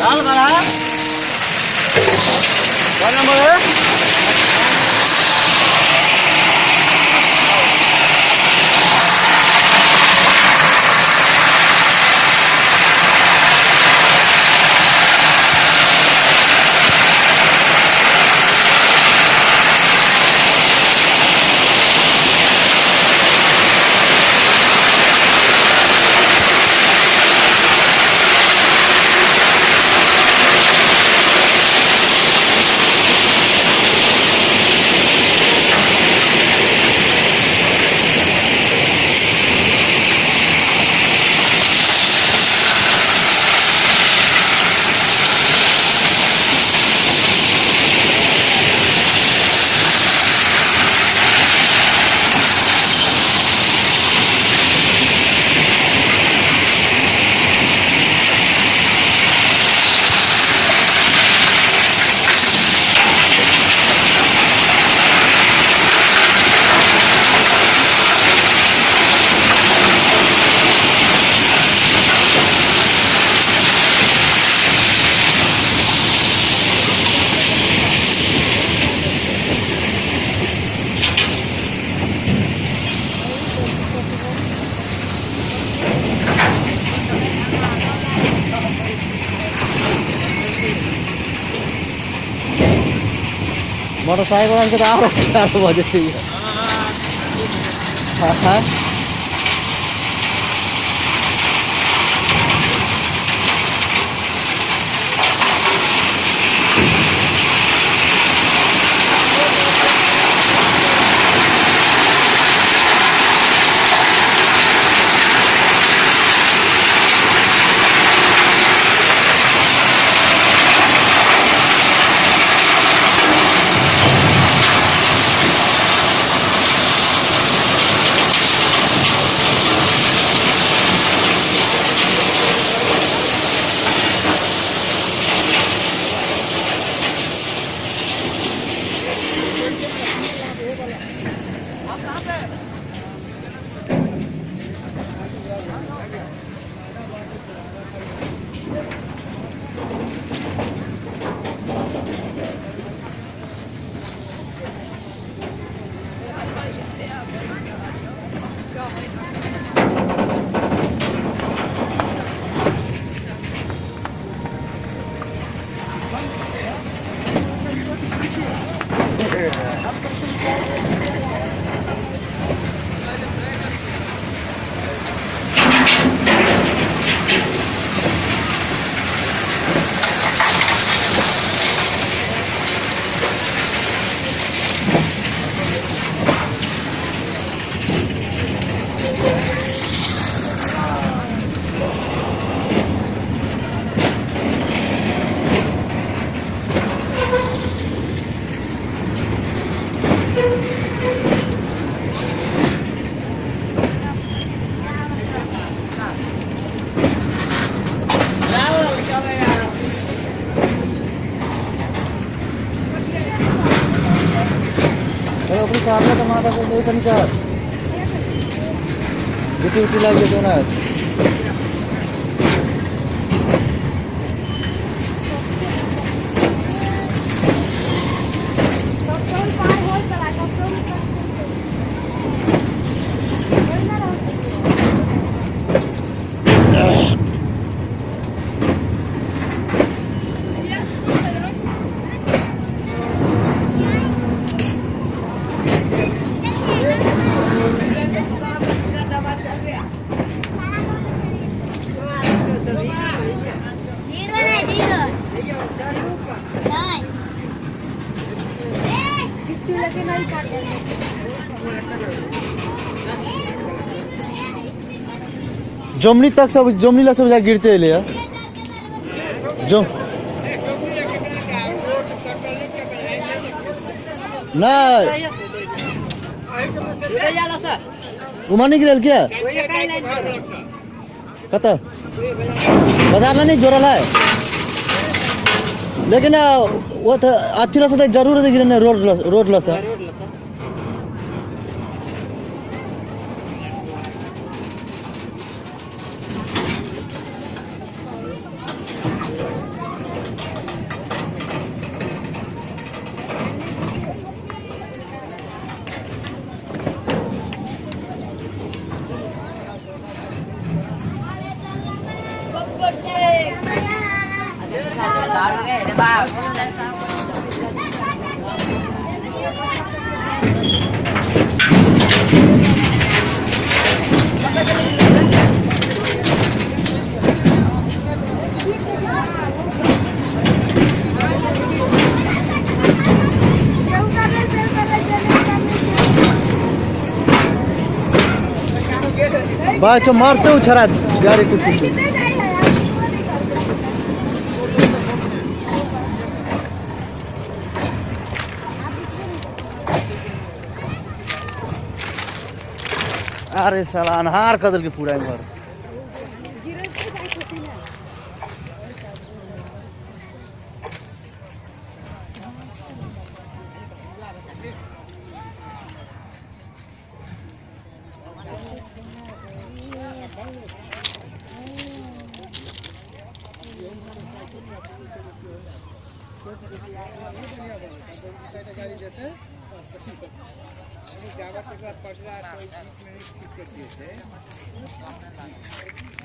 चल बड़ा कौन नंबर है? मोटरसाइकिल के तो आरो आरो भऽ जेतै। हाँ हाँ, अरे ओकरी काटला तऽ माथा पर कनि चढ़ गिट्टी उट्टी लागि जेतौ ने। जमनी तक सब जमनी ला सब जा गिरते एले है जम नहीं उमा नहीं गिरल क्या कत बाजार ला नहीं जोड़ल है लेकिन वो तो अथी ला से जरूर गिरने रोड ला, रोड ला से। बा चो मारते हो छरा गाड़ी कुछ कुछ। अरे साला अन्हार कर देलकै पूरा इम्हर।